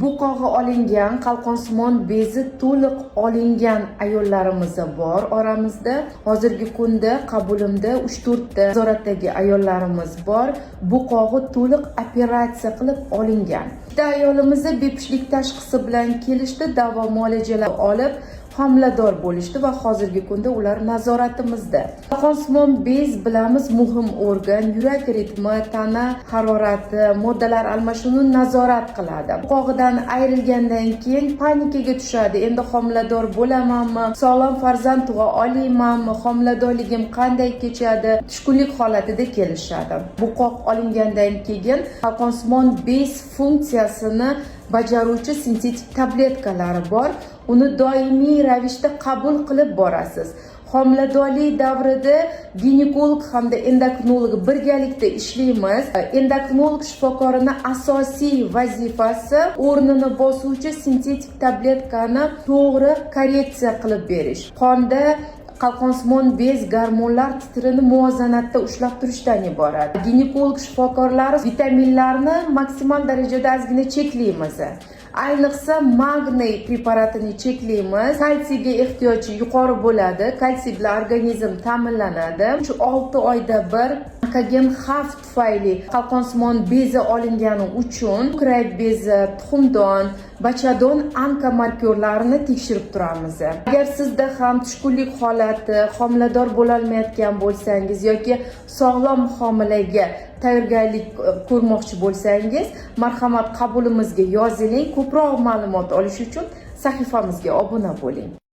Buqog'i olingan, qalqonsimon bezi to'liq olingan ayollarimiz bor oramizda. Hozirgi kunda qabulimda 3-4 ta nazoratdagi ayollarimiz bor. Buqog'i to'liq operatsiya qilib olingan. Bitta ayolimiz bepushtlik tashxisi bilan kelishdi, davo muolajalar olib, homilador bo'lishdi va hozirgi kunda ular nazoratimizda. Qalqonsimon bez, bilamiz, muhim organ, yurak ritmi, tana harorati, moddalar almashinuvini nazorat qiladi. Buqog'idan ayrilgandan keyin panikaga tushadi. Endi homilador bo'lamanmi? Sog'lom farzand tug'a olmaymanmi? Homiladorligim qanday kechadi? Tushkunlik holatida kelishadi. Buqoq olingandan keyin qalqonsimon bez funksiyasini bajaruvchi sintetik tabletkalari bor. Uni doimiy ravishda qabul qilib borasiz. Homiladorlik davrida ginekolog hamda endokrinolog birgalikda ishlaymiz. Endokrinolog shifokorini asosiy vazifasi o'rnini bosuvchi sintetik tabletkani to'g'ri korreksiya qilib berish. Qonda qalqonsimon bez gormonlar titrini muvozanatda ushlab turishdan iborat. Ginekolog shifokorlari vitaminlarni maksimal darajada ozgina cheklaymiz. Ayniqsa magniy preparatini cheklaymiz. Kalsiyga ehtiyoji yuqori bo'ladi. Kalsiy bilan organizm ta'minlanadi. 6 oyda bir onkogen xavf tufayli qalqonsimon bezi olingani uchun ko'krak bezi, tuxumdon, bachadon onkomarkerlarini tekshirib turamiz. Agar sizda ham tushkunlik holati, homilador bo'lolmayotgan bo'lsangiz yoki sog'lom homilaga tayyorgarlik ko'rmoqchi bo'lsangiz, marhamat, qabulimizga yoziling. Ko'proq ma'lumot olish uchun sahifamizga obuna bo'ling.